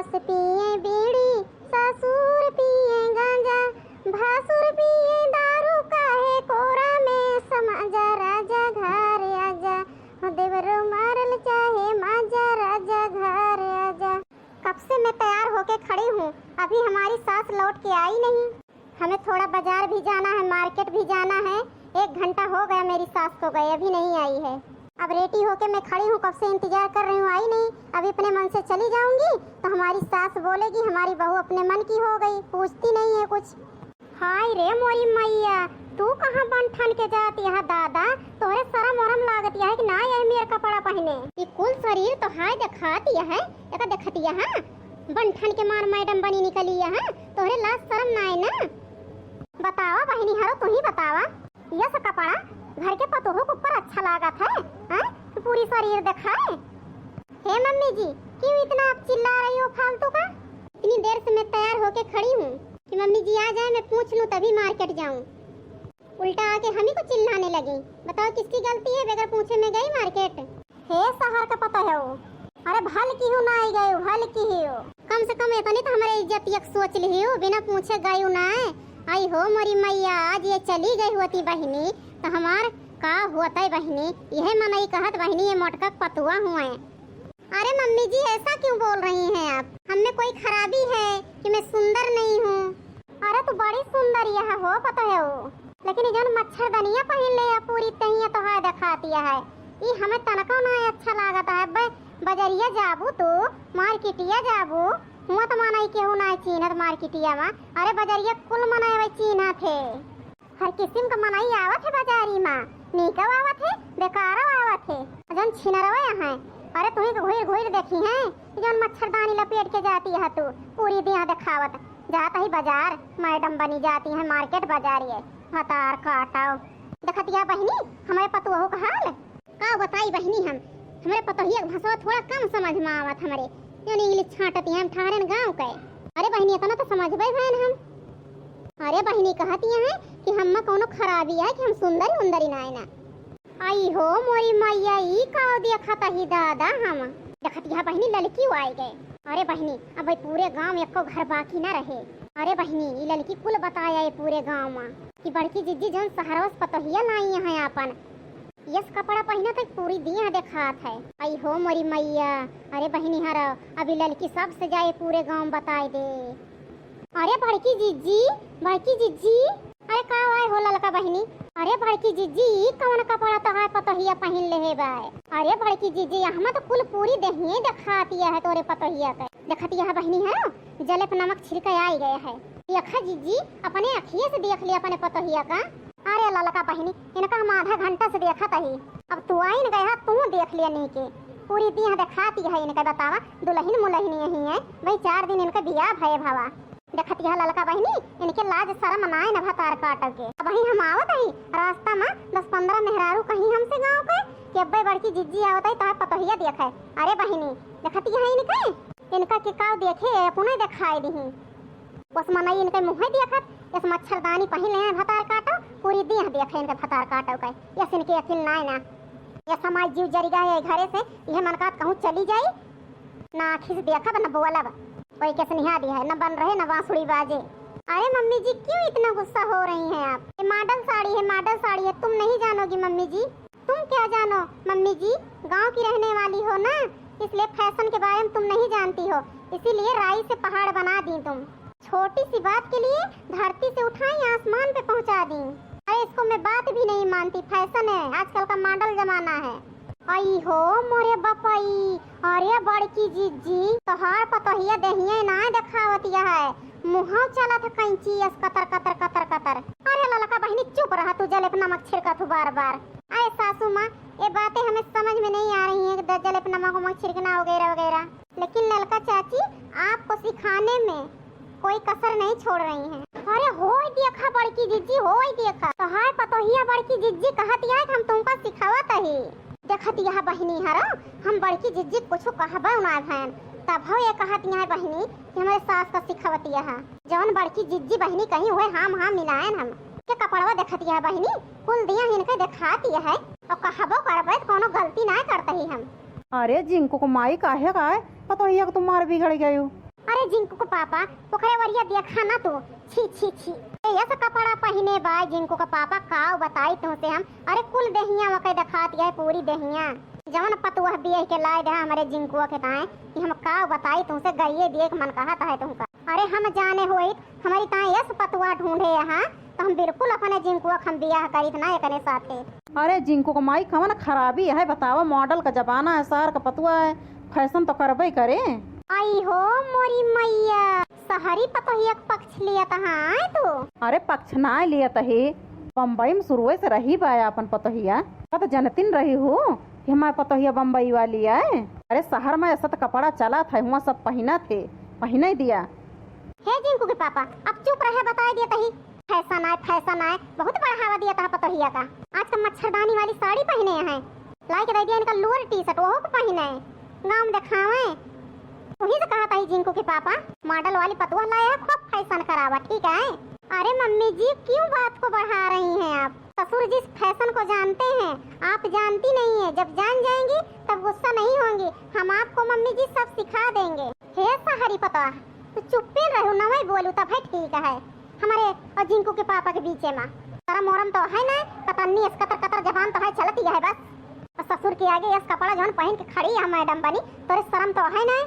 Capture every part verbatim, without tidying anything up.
पिए बीड़ी, ससुर पिए गांजा, भसुर पिए दारू, काहे कोरा में समा जा, राजा घर आजा, हो देवरो मारल चाहे माजा, राजा घर आजा। कब से मैं तैयार होके खड़ी हूँ, अभी हमारी सास लौट के आई नहीं। हमें थोड़ा बाजार भी जाना है, मार्केट भी जाना है। एक घंटा हो गया मेरी सास को गए, अभी नहीं आई है। अब रेडी होके मैं खड़ी हूँ, कब से इंतजार कर रही हूँ, आई नहीं। अभी अपने मन से चली जाऊंगी तो हमारी सास बोलेगी, "हमारी बहू अपने मन की हो गई, पूछती नहीं है कुछ।" हाय रे मोरी मैया, तू कहाँ बन ठन के जाती है दादा? तोहरे शरम वरम लागती है कि ना, ये मेर कपड़ा पहने? ये कुल शरीर तो हाय दिखाती है, एका देखती है, बन ठन के मार मैडम बनी निकली है, तोहरे लाज शरम ना है ना? बतावा बहिनी हरो, तू ही बतावा, यस कपड़ा घर के पतोह के ऊपर अच्छा लागत है, हैं? पूरी शरीर दिखाए। हे मम्मी जी, क्यों इतना आप चिल्ला रही हो फालतू का? इतनी देर से मैं तैयार होके खड़ी हूँ कि मम्मी जी आ जाए, मैं पूछ लूँ तभी मार्केट जाऊँ। उल्टा आके हम ही को चिल्लाने लगी। बताओ किसकी गलती है, बगैर पूछे मैं गई मार्केट? हे शहर के पतोह हो, अरे भल की हो ना आई गई, भल की हो। कम से कम इतनी तो हमारे इज्जत एक सोच ली हो, बिना पूछे गई ना। आई हो मोरी मैया, आज ये चली गई होती बहिनी तो हमार का होता है बहिनी? यह मनई कहत बहिनी ये मोटका पतुआ हुए। अरे मम्मी जी, ऐसा क्यों बोल रही हैं आप? हम में कोई खराबी है कि मैं सुंदर नहीं हूँ? अरे तू बड़ी सुंदर यह हो पतोह हो, लेकिन ये जौन मच्छरदनिया पहन ले है पूरी तहिया तो है दिखाती है। ई हमें तनको ना अच्छा लागत है। बे बजरिया जाबू तू, मार्केटिया जाबू, हुआ तो मनई केहू ना चीन्हत मार्केटिया में। अरे बजरिया कुल मनई वही चीन्हत है। हर किस्म का मनई आवत है बाजारी मा, नीकव आवत है, बेकारव आवत है, जौन छिनरवे हैं। अरे तुही के घुर घुर देखी हैं, जौन मच्छरदानी लपेट के जाती है तू, पूरी दिया दिखावत। जात ही बाजार, मैडम बनी जाती है मार्केट बाजार ये, भतार काटाओ। देखतिया बहिनी, हमारे पतुआ का हाल। का बताई बहिनी हम, हमरे पतोहिया के भसवा थोड़ा कम समझ में आवत हमरे, जौन इंग्लिश छाटत हैं हम ठहरन गाँव के। अरे बहिनी, इतना तो समझबे भैन हम। अरे बहिनी, कहत हैं कि हम में कौनो खराबी है कि हम सुंदरी उंदरी ना है ना। आई हो मोरी मैया, ई का देखत ही दादा हम। देखत यहाँ बहिनी ललकी आए गए। अरे बहिनी, अब भाई पूरे गांव में एको घर बाकी ना रहे। अरे बहिनी, ई ललकी कुल बताया है पूरे गांव में कि बड़की जिज्जी जौन शहरवा से पतोहिया लाई हैं आपन, यस कपड़ा पहिना तक पूरी दिया देखात है। आई हो मोरी मैया, अरे बहिनी हर, अभी ललकी सबसे जाए पूरे गांव बताए दे। अरे बड़की जिज्जी, बड़की जिज्जी, अरे का आए हो ललका बहिनी? अरे बड़की जिज्जी, ई कौन कपड़ा तोहार पतोहिया पहिन ले है बाय? अरे बड़की जिज्जी, यहाँ तो कुल पूरी देहिए देखातिया है तोरे पतोहिया के। देखतिया है बहिनी हर, जले पे नमक छिड़के आई गए है। देखा जिज्जी, अपने अखिए से देख लिया अपने पतोहिया का। अरे ललका बहिनी, इनका हम आधा घंटा से देखत ही। अब तू आइन गए हा, तू देख लिया नीके। पूरी दिया देखाती है इनका, बतावा, दुलहिन मुलहिन यही है भाई, चार दिन इनका बियाह भय भवा। देखतिया ललका बहिनी, इनके लाज शरम नाय न भतार काटव के। अबही हम आवत ही, रास्ता में दस पन्द्रह मेहरारू कहीं हमसे गाँव के कि अब्बे बड़की जिज्जी आवत है, तोहार पतोहिया देखे। अरे बहिनी, देखतिया इनके, इनका के काव देखे, अपने देखाए दिही। ओस मनई इनके मुँहे देखत, यस मच्छरदानी पहिन ले हैं भतार काटो, पूरी देह देखे इनके भतार काटो के। यस इनके अकिल नाय ना। यस हमार जीव जरि गए है घरे से, यह मन कहत कहूँ चली जाई, ना आँखी से देखब, न बोलब। कोई के सनिहा दी है, न बन रहे, न बांसुरी बाजे। अरे मम्मी जी, क्यों इतना गुस्सा हो रही हैं आप? ये मॉडल साड़ी है, मॉडल साड़ी है, तुम नहीं जानोगी मम्मी जी। तुम क्या जानो मम्मी जी, गांव की रहने वाली हो ना, इसलिए फैशन के बारे में तुम नहीं जानती हो, इसीलिए राई से पहाड़ बना दी तुम। छोटी सी बात के लिए धरती से उठाई आसमान पे पहुंचा दी। अरे इसको मैं बात भी नहीं मानती, फैशन है, आजकल का मॉडल जमाना है। आई हो मोरे बपई, अरे बड़की जिज्जी, तोहार पतोहिया देहिया ना देखावतिया है, मुँह चलत है कैंची यस कतर कतर कतर कतर। अरे ललका बहिनी चुप रहा तू, जले पे नमक छिड़कत हूँ बार बार। अरे सासू माँ, ये बातें हमें समझ में नहीं आ रही हैं कि द-, जले पे नमक वमक छिड़कना वगैरह वगैरह। लेकिन ललका चाची, आपको सिखाने में कोई कसर नहीं छोड़ रही हैं। अरे होई देखा बड़की जिज्जी, होई देखा, तोहार पतोहिया बड़की जिज्जी कहत है कि हम तुमका सिखावत ही। देखत यह बहिनी हरो, हम बड़की जिज्जी कुछ कहबे ना भैन, तब हो ये कहत यह बहिनी कि हमारे सास का सिखावत यह। जौन बड़की जिज्जी बहिनी कहीं हुए हम हाँ मिलायन हम। के कपड़वा देखत यह बहिनी, कुल दिया इनके देखात यह है, और कहबो करबे तो कोनो गलती ना करते ही हम। अरे जिंकू को माई काहे का है, पतोहिया को तुम्हारे बिगड़ गयू। अरे जिंकू के पापा, ओकरे वरिया देखा ना तू। छी, छी, छी। ए, यस कपड़ा पहिने बा जिंकू के पापा, काव बताई तुहसे हम। अरे कुल देहिया ओके देखात है, पूरी देहिया। जवन पतुआ बियह के लाए दे हमरे जिंकुआ के ताए, कि हम काव बताई तुहसे, गरिये देख मन कहत है तुहका। अरे हम जाने होइत हमरी ताए यस पतुआ ढूंढे यहाँ, तो हम बिल्कुल अपने जिंकुआ के हम बियाह करीत ना एकने साथे। अरे जिंकू के माई, कवन खराबी है बतावा, model का जमाना है, शहर का पतुआ है, fashion तो करबे करे। आई हो मोरी मैया, शहरी पतोहिया के पक्ष लियत है तू? अरे पक्ष ना लियत ही, बम्बई में शुरुए से रही बा अपन पतोहिया, का तो जनतिन रही हूँ कि हमार पतोहिया बम्बई वाली है। अरे शहर में ऐसा तो कपड़ा चलत है, हुआ सब पहिनत है, पहिने दिया। हे जिंकू के पापा, अब चुप रहे, बताए दिया तही। Fashion आए, fashion आए, बहुत बढ़ावा दिया तहा पतोहिया का। आज का मच्छरदानी वाली साड़ी पहिने हैं, लाइके दे दिया इनका lower T-shirt, ओहो को पहिने, गाँव में देखावे। वही से कहा तही जिंकू के पापा, model वाली पतुआ लाए है, खूब fashion करावा, ठीक है। अरे मम्मी जी, क्यों बात को बढ़ा रही हैं आप? ससुर जी fashion को जानते हैं, आप जानती नहीं है। जब जान जाएंगी तब गुस्सा नहीं होंगी। हम आपको मम्मी जी सब सिखा देंगे। हे सहरी पतवा, तू चुप्पे रहो, नवई बोलू तब है ठीक है। हमारे और जिंकू के पापा के बीचे में शरम ओरम तो है ना, कतन्नी इस कतर कतर जबान तो है चलती है बस। और ससुर के आगे यस कपड़ा जौन पहिन के खड़ी है मैडम बनी, तोरे शरम तो है ना?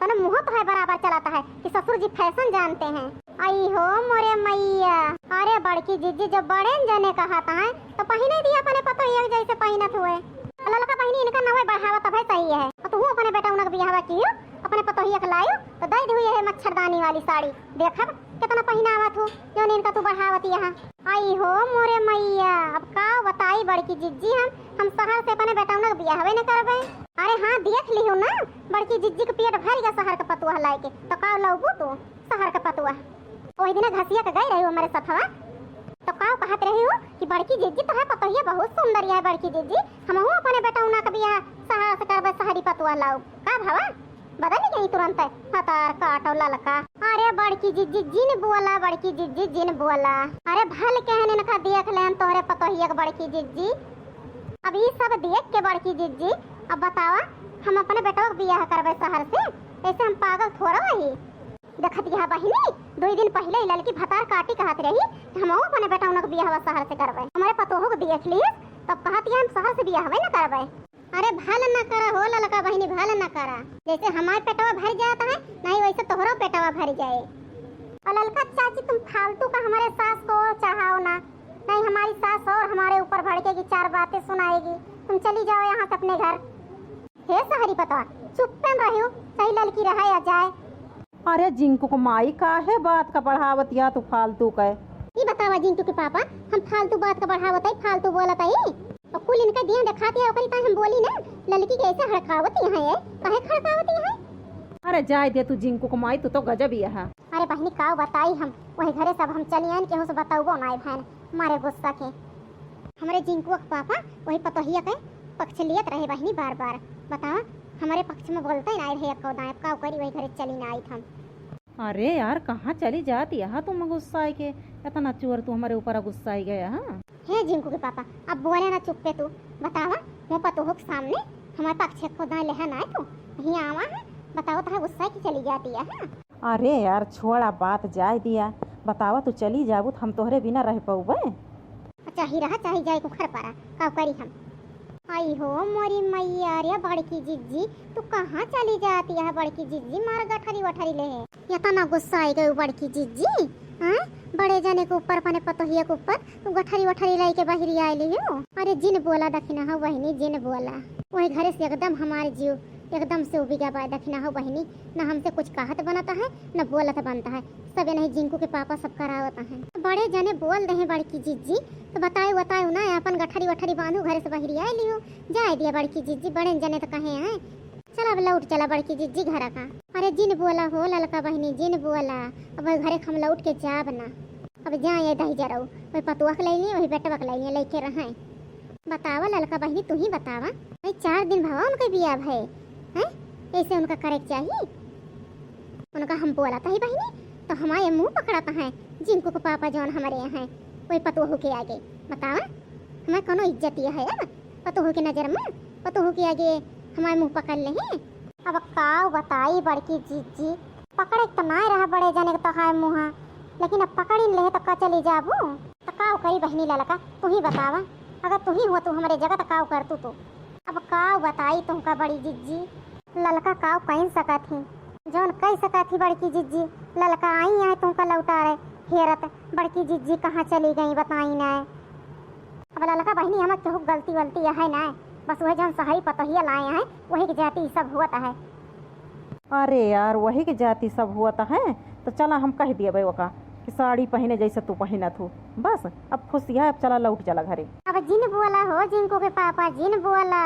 तोरे मुँह तो है बराबर चलाता है कि ससुर जी fashion जानते हैं। आई हो मोरे मैया, अरे बड़की जिज्जी जब बड़े जने कहत हैं तो पहिने दिया अपने पतोहिया के जैसे पहिनत हुए। ललका बहिनी इनका नवे बढ़ावा तब है सही है। और तू अपने बेटा उनक बियाहवा कियो, अपने पतोहिया के लायो तो दे दियो ये मच्छरदानी वाली साड़ी, देखब कितना पहिनावत हो जौन इनका तू बढ़ावत यहाँ। आई हो मोरे मैया, अब का बताई बड़की जिज्जी हम, हम शहर से अपने बेटौना के बियाहवे न करबे। अरे हाँ, देख लिहो ना, बड़की जिज्जी के पेट भर गया शहर के पतुआ लाइके, तो का लौबू तू शहर के पतुआ? ओही दिना घसिया के गई रही हमारे सथवा, तो का कहत रही हो कि बड़की जिज्जी तो है पतोहिया बहुत सुंदर है बड़की जिज्जी, हमहू अपने बेटौना के बियाह शहर से करबे, शहरी पतुआ लाओ। का भवा? बदल गई तुरंत, हतार काटो ललका। अरे बड़की जिज्जी जिन बोला, बड़की जिज्जी जिन बोला। अरे भल कहन इनका देख लेन तोहरे पतोहिया के बड़की जिज्जी। अब ई सब देख के बड़की जिज्जी, अब बतावा, हम अपने बेटवा के बियाह करबे शहर से? ऐसे हम पागल थोड़ा वही। देखत यह बहिनी, दो दिन पहले ही ललकी भतार काटी कहत रही कि हम अपने बेटौना के बियाहवा शहर से करबे। हमारे पतोहो के देख लिए, तब कहत यह हम शहर से बियाहवे न करबे। अरे भल न करा हो ललका बहिनी, भल न करा। जैसे हमार पेटवा भर जात है, नहीं वैसे तोहरो पेटवा भर जाए। और ललका चाची, तुम फालतू का हमारे सास को चढ़ाओ ना, नहीं हमारी सास और हमारे ऊपर भड़केगी, चार बातें सुनाएगी। तुम चली जाओ यहाँ से अपने घर। हे सहरी पतवा, चुप्पन रहो, चाहे ललकी रहे या जाए। अरे जिंकू को माई, काहे बात का बढ़ावत या तू फालतू के? ई बतावा जिंकू के पापा, हम फालतू बात का बढ़ावत है, फालतू बोलत है? और कुल इनका दिया देखात है, ओकरी ताई हम बोली ना, ललकी के ऐसे हड़कावत यहाँ है, काहे हड़कावत यहाँ है? अरे जाए दे तू जिंकू को माई, तू तो गजब ही है। अरे बहिनी का बताई हम, वही घरे सब हम चली आइन, केहू से बताउबो ना भाई, मारे गुस्सा के। हमरे जिंकुआ के पापा वही पतोहिया के पक्ष लियत रहे बहिनी बार बार। बतावा, हमरे पक्ष में बोलते ना रहे एको दाएं, का करी, वही घरे चली ना आइत हम। अरे यार, कहाँ चली जात यहाँ तुम गुस्साए के? इतना चोर तू हमरे ऊपर गुस्साई गया, हाँ? हे जिंकू के पापा, अब बोले ना, चुप्पे तू। बतावा, वो पतोह के सामने हमारे पक्ष को दाएं लेहा ना तू, नहीं आवा है। बतावा, तोहरे गुस्साए के चली जाती है, हाँ? अरे यार, छोड़ा बात, जाए दिया। बतावा, तू चली जाबू तो हम तोहरे बिना रह पउबे? चाही रहा, चाही जाए कुखर पारा, का करी हम? आई हो मोरी मैया रे बड़की जिज्जी, तू कहाँ चली जाती है बड़की जिज्जी? मार गठरी वठरी ले है। इतना गुस्सा आई गई बड़की जिज्जी, हाँ? बड़े जने के ऊपर, अपने पतोहिया के ऊपर तू गठरी वठरी लाई के बहिरी आए लियो। अरे जिन बोला दखिना हो बहिनी, जिन बोला। वही घरे से एकदम हमारे जीव एकदम से उबिगा बा, दखिना हो बहिनी, न हमसे कुछ कहत बनता है, न बोलत बनता है। सब नहीं जिंकू के पापा सब करावत हैं। बड़े जने बोल दे बड़की जिज्जी, तो बताए बताए ना, अपन गठरी वठरी बांधू, घरे से बहिरी आए लियो। जाए दिया बड़की जिज्जी, बड़े जने तो कहे हैं। चल अब लौट चला बड़की जिज्जी घर का। अरे जिन बोला हो ललका बहिनी, जिन बोला। अब घरे हम लौट के जाब ना। अब जाए ये दही जराऊ, वही पतुआ के लैली, वही बेटवा के लैली, लेके रहे। बतावा ललका बहिनी, तू ही बतावा, भाई चार दिन भवा उनके बिया भए हैं, ऐसे उनका करे के चाहिए? उनका हम बोलत ही बहिनी, तो हमारे मुँह पकड़त हैं, जिंकू के पापा जौन हमरे हैं, वही पतोहू के आगे। बतावा, हमारे कोनो इज्जत ये है अब पतोहू के नजर में? पतोहू के आगे हमारे मुँह पकड़ ले हैं। अब का बताई बड़की जिज्जी, पकड़े के तो नाय रहा बड़े जने के तो हाय मुँह, लेकिन अब पकड़िन लेहे तो का चली जाबू? तो काव करी बहिनी ललका, तू ही बतावा, अगर तू ही हुआ तू हमरे जगह तो काव करतू तू? अब काव बताई तुमका बड़ी जिज्जी, ललका काव कहीं सकत ही, जौन कही सकत ही बड़की जिज्जी, ललका आई आए तुमका लौटा रहे हेरत, बड़की जिज्जी कहाँ चली गई बताई ना। अब ललका बहिनी, हमें केहू गलती वलती है ना, बस वह जौन सहरी पतोहिया लाए हैं, वही के जाति ई सब हुआ है। अरे यार, वही के जाति सब हुआ है, तो चला हम कह दिए ओका कि साड़ी पहिने जैसे तू पहिनत हो, बस अब खुश है, अब चला लौट चला घरे। अब जिन बोला हो जिंकू के पापा, जिन बोला।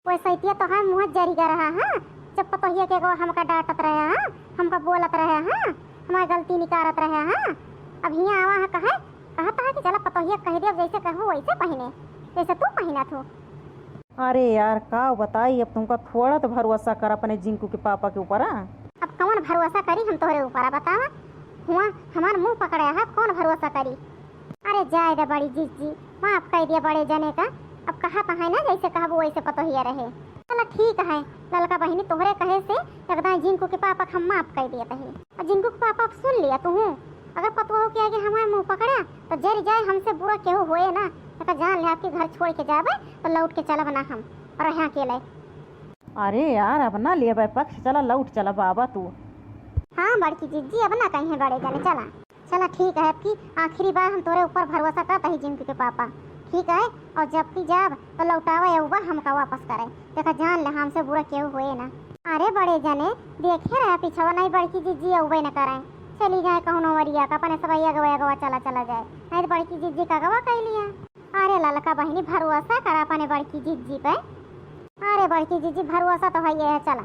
वो सैतिया तो है मुँह जरी गा रहा है, जब पतोहिया के एगो हमका डांटत रहे हैं, हमका बोलत रहे हैं, हमारी गलती निकारत रहे हैं, अब हियाँ आवा है कहे, कहत है कि चला पतोहिया कह दे, अब जैसे कहबू वैसे पहिने, जैसे तू पहिनत हो। अरे यार, का बताई, अब तुमका थोड़ा तो भरोसा कर अपने जिंकू के पापा के ऊपर, हाँ? अब कौन भरोसा करी हम तोहरे ऊपर, बतावा? हुआ हमार मुँह पकड़े है, कौन भरोसा करी? अरे जाए दे बड़ी जिज्जी, माफ कर दिया बड़े जने का। अब कहत है ना, जैसे कहबू वैसे पतोहिया रहे। चला ठीक है ललका बहिनी, तोहरे कहे से एकदम जिंकू के पापा के हम माफ कर दिए तही। और जिंकू के पापा अब सुन लिया तू, अगर पतोह के आगे हमारे मुँह पकड़ा तो जर जाए, हमसे बुरा केहू होए ना, तो जान ले आपके घर छोड़ के जाबे तो लौट के चलब ना हम, और यहाँ अकेले। अरे यार, अब ना लेबे पक्ष, चला लौट चला बाबा तू। हाँ बड़की जिज्जी, अब ना कहीं बड़े जने, चला। चला ठीक है, अब की आखिरी बार हम तोरे ऊपर भरोसा करत ही जिंकू के पापा, ठीक है? और जब की जाब तो लौटावे अउबा हमका वापस करे, देखा जान ले हमसे बुरा केहू होए ना। अरे बड़े जने, देखे रहे पिछवा नहीं बड़की जिज्जी अउबे न करे, चली जाए कहूँ नौवरिया का अपने सब अगवा अगवा चला चला जाए, नहीं तो बड़की जिज्जी का अगवा कर लिया। अरे ललका बहिनी, भरोसा करा अपने बड़की जिज्जी पे। अरे बड़की जिज्जी, भरोसा तो है ये है, चला।